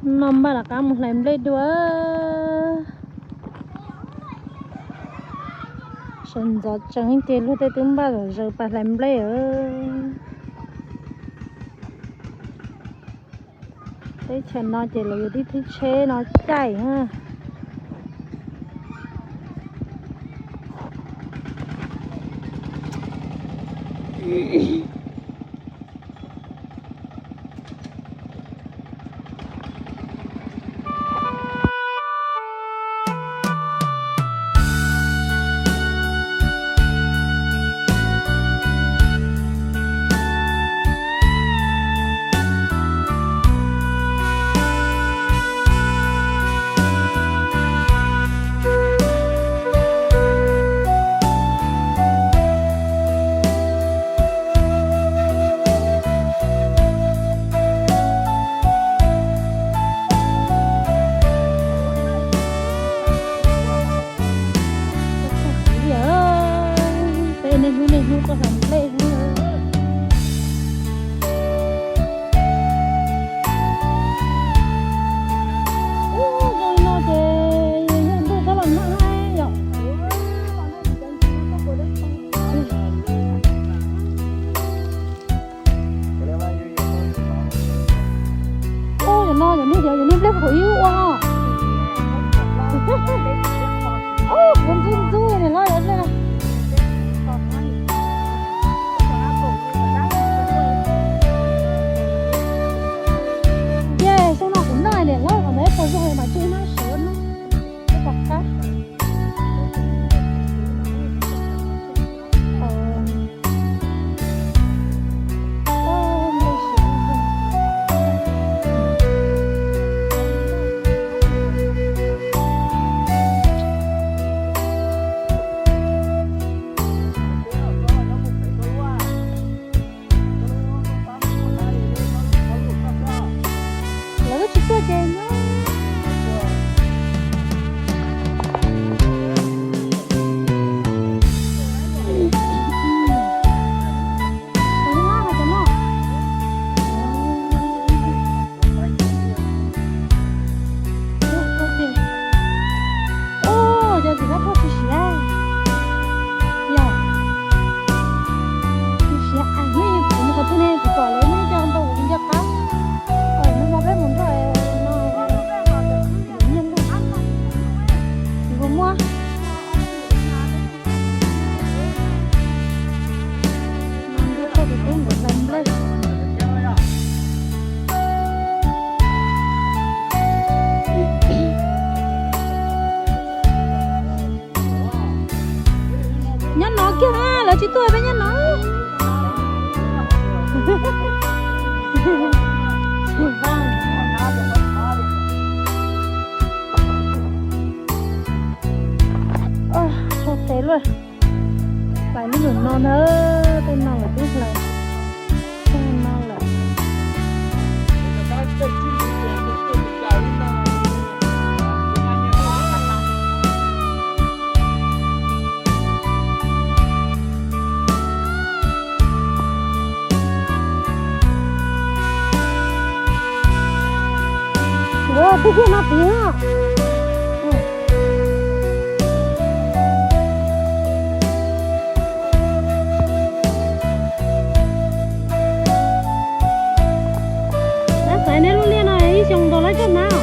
No npaj rov qab mus hlais nplej dua. Sawv ntxov tsees ces luag tej twb npaj zom zaws pas hlais nplej. Teb chaws no ces lawv yuav tib thib tsheb no caij. Peb niaj hnub niaj hnub tuaj hlais nplej xwb. Ub, zoo li no ces yog ntuj txhob los nag yom. Ub, cov no cov niag cov niag nplej qhov ib ua. Ub, kuv ntxub ntxub niam hlob cov nplej no. Ces xyoo no kuv noj niam hlob qhov ntawd pos zog mas tsis noj siav no. Pos qab. Lawv tsis tuaj ces nyob. Ub, cov txiv kab thoj tsis siav. Yog tsis siav a, neb kuv mus qhov twg ne, kuv pom lawv muaj cov ntau li ncaj qab. Nws ho peb mus nrog no, nyiaj ntuj, kuv muab. Nyob no kiag, lawv tsis tuaj peb nyob no. Ua, tso tes luaj. Hlais lub lwm no ntag, tej no lawm twb hlais. Tej no lawm. Ua, twb kiag no tid na. Nab xaiv neb lub liaj no ib xyoo ntaus laib coj nab.